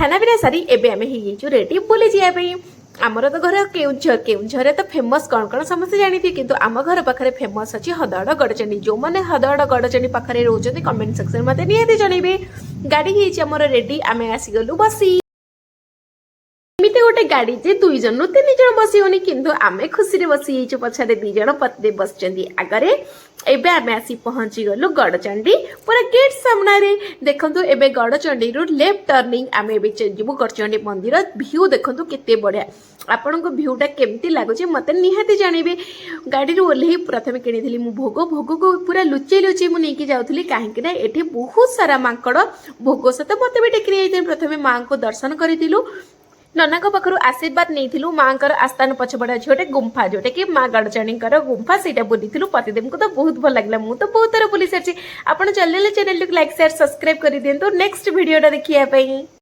ଖାନା ପିନା ସାରି ଏବେ ଆମେ ହେଇଯାଇଛୁ ରେଡି ବୁଲି ଯିବା ପାଇଁ। ଆମର ତ ଘର କେଉଁଝର। କେଉଁଝରରେ ତ ଫେମସ୍ କ'ଣ କ'ଣ ସମସ୍ତେ ଜାଣିଥିବେ, କିନ୍ତୁ ଆମ ଘର ପାଖରେ ଫେମସ୍ ଅଛି ହଦଗଡ଼ ଗଡ଼ଚଣ୍ଡୀ। ଯେଉଁମାନେ ହଦଗଡ଼ ଗଡ଼ଚଣ୍ଡୀ ପାଖରେ ରହୁଛନ୍ତି, କମେଣ୍ଟ ସେକ୍ସନ ମୋତେ ନିହାତି ଜଣେଇବେ। ଗାଡ଼ି ହେଇଛି ଆମର ରେଡି, ଆମେ ଆସିଗଲୁ ବସି। ଏମିତି ଗୋଟେ ଗାଡ଼ି ଯେ ଦୁଇ ଜଣରୁ ତିନି ଜଣ ବସି ହଉନି, କିନ୍ତୁ ଆମେ ଖୁସିରେ ବସି ଯାଇଛୁ ପଛରେ ଦି ଜଣ, ପତିଦେବ ବସିଛନ୍ତି ଆଗରେ। ଏବେ ଆମେ ଆସି ପହଞ୍ଚିଗଲୁ ଗଡ଼ଚଣ୍ଡୀ ପୁରା ଗେଟ୍ ସାମ୍ନାରେ। ଦେଖନ୍ତୁ, ଏବେ ଗଡ଼ଚଣ୍ଡୀରୁ ଲେଫ୍ଟ ଟର୍ଣ୍ଣିଂ, ଆମେ ଏବେ ଯିବୁ ଗଡ଼ଚଣ୍ଡୀ ମନ୍ଦିର। ଭ୍ୟୁ ଦେଖନ୍ତୁ କେତେ ବଢ଼ିଆ। ଆପଣଙ୍କୁ ଭ୍ୟୁଟା କେମିତି ଲାଗୁଛି, ମୋତେ ନିହାତି ଜାଣିବେ। ଗାଡ଼ିରୁ ଓହ୍ଲେଇ ପ୍ରଥମେ କିଣିଥିଲି ମୁଁ ଭୋଗ। ଭୋଗକୁ ପୁରା ଲୁଚେଇ ଲୁଚେଇ ମୁଁ ନେଇକି ଯାଉଥିଲି, କାହିଁକି ନା ଏଠି ବହୁତ ସାରା ମାଙ୍କଡ଼ ଭୋଗ ସହିତ ମୋତେ ବି ଟେକି ନେଇଯାଇଥିଲେ। ପ୍ରଥମେ ମାଆଙ୍କୁ ଦର୍ଶନ କରିଥିଲୁ, ନନାଙ୍କ ପାଖରୁ ଆଶୀର୍ବାଦ ନେଇଥିଲୁ। ମାଆଙ୍କର ଆସ୍ଥାନ ପଛପଟେ ଅଛି ଗୋଟେ ଗୁମ୍ଫା, ଯୋଉଟାକି ମା ଗଡ଼ଚଣ୍ଡୀଙ୍କର ଗୁମ୍ଫା, ସେଇଟା ବୁଲିଥିଲୁ। ପତିଦେବଙ୍କୁ ତ ବହୁତ ଭଲ ଲାଗିଲା। ମୁଁ ତ ବହୁତ ଥର ବୁଲି ସାରିଛି। ଆପଣ ଜଲ୍ଦି ଜଲ୍ଦି ଚ୍ୟାନେଲଟିକୁ ଲାଇକ୍, ସେୟାର, ସବସ୍କ୍ରାଇବ କରିଦିଅନ୍ତୁ ନେକ୍ସଟ ଭିଡ଼ିଓଟା ଦେଖିବା ପାଇଁ।